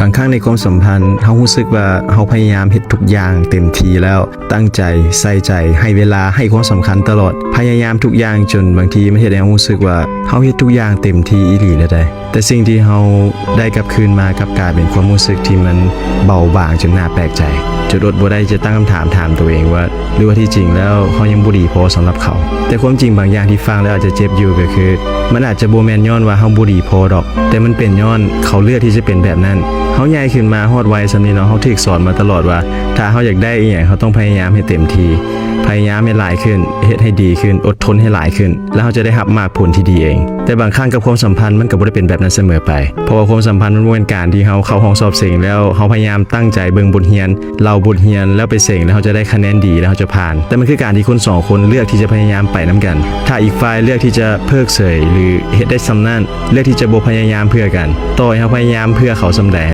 ບາງຄັ້ງໃນຄວາມສຳພັນ ເຮົາຮູ້ສຶກວ່າເຮົາພະຍາຍາມເຮັດທຸກຢ່າງເຕັມທີ່ແລ້ວ, ຕັ້ງໃຈ, ໃສ່ໃຈ, ໃຫ້ເວລາ, ໃຫ້ຄວາມສຳຄັນຕະຫຼອດ, ພະຍາຍາມທຸກຢ່າງຈົນບາງທີມັນເຮັດໃຫ້ເຮົາຮູ້ສຶກວ່າເຮົາເຮັດທຸກຢ່າງເຕັມທີ່ອີ່ຫຼີແລ້ວໃດ໋. ແຕ່ສິ່ງທີ່ເຮົາໄດ້ກັບຄືນມາກັບກາຍເປັນຄວາມຮູ້ສຶກທີ່ມັນເບົາບາງຈົນໜ້າແປກໃຈ, ຈົນອົດບໍ່ໄດ້ຈະຕັ້ງຄຳຖາມຖາມຕົວເອງວ່າ ຫຼືວ່າທີ່ຈິງແລ້ວເຮົາຍັງບໍ່ດີພໍສຳລັບເຂົາ. ແຕ່ຄວາມຈິງບາງຢ່າງທີ່ຟັງແລ້ວອາດຈະເຈັບຢູ່ກໍຄື ມັນອາດຈະບໍ່ແມ່ນຍ້ອນວ່າເຮົາບໍ່ດີພໍດອກ, ແຕ່ມັນເປັນຍ້ອນເຂົາເລືອກທີ່ຈະເປັນແບບນັ້ນ. ເຮົາໃຫຍ່ຂຶ້ນມາຮອດໄວສ່ຳນີ້ເນາະ, ເຮົາຖືກສອນມາຕະຫຼອດວ່າ ຖ້າເຮົາຢາກໄດ້ອີ່ຫຍັງ ເຮົາຕ້ອງພະຍາຍາມໃຫ້ເຕັມທີ່, ພະຍາຍາມໃຫ້ຫຼາຍຂຶ້ນ, ເຮັດໃຫ້ດີຂຶ້ນ, ອົດທົນໃຫ້ຫຼາຍຂຶ້ນ, ແລ້ວເຮົາຈະໄດ້ຮັບໝາກຜົນທີ່ດີເອງ. ແຕ່ບາງຄັ້ງກັບຄວາມສຳພັນມັນກໍບໍ່ໄດ້ເປັນແບບນັ້ນສະເໝີໄປ, ເພາະວ່າຄວາມສຳພັນມັນບໍ່ແມ່ນການທີ່ເຮົາເຂົ້າຫ້ອງສອບເສັງແລ້ວເຮົາພະຍາຍາມຕັ້ງໃຈເບິ່ງບົດຮຽນ ເລົ່າບົດຮຽນແລ້ວໄປເສັງ ແລ້ວເຮົາຈະໄດ້ຄະແນນດີ ແລ້ວເຮົາຈະຜ່ານ. ແຕ່ມັນຄືການທີ່ຄົນສອງຄົນເລືອກທີ່ຈະພະຍາຍາມໄປນຳກັນ. ຖ້າອີກຝ່າຍເລືອກທີ່ຈະເພີກເສີຍ ຫຼື ເຮັດໄດ້ສ່ຳນັ້ນ, ເລືອກທີ່ຈະບໍ່ພະຍາຍາມເພື່ອກັນ, ຕໍ່ໃຫ້ເຮົາພະຍາຍາມເພື່ອເຂົາສ່ຳໃດ,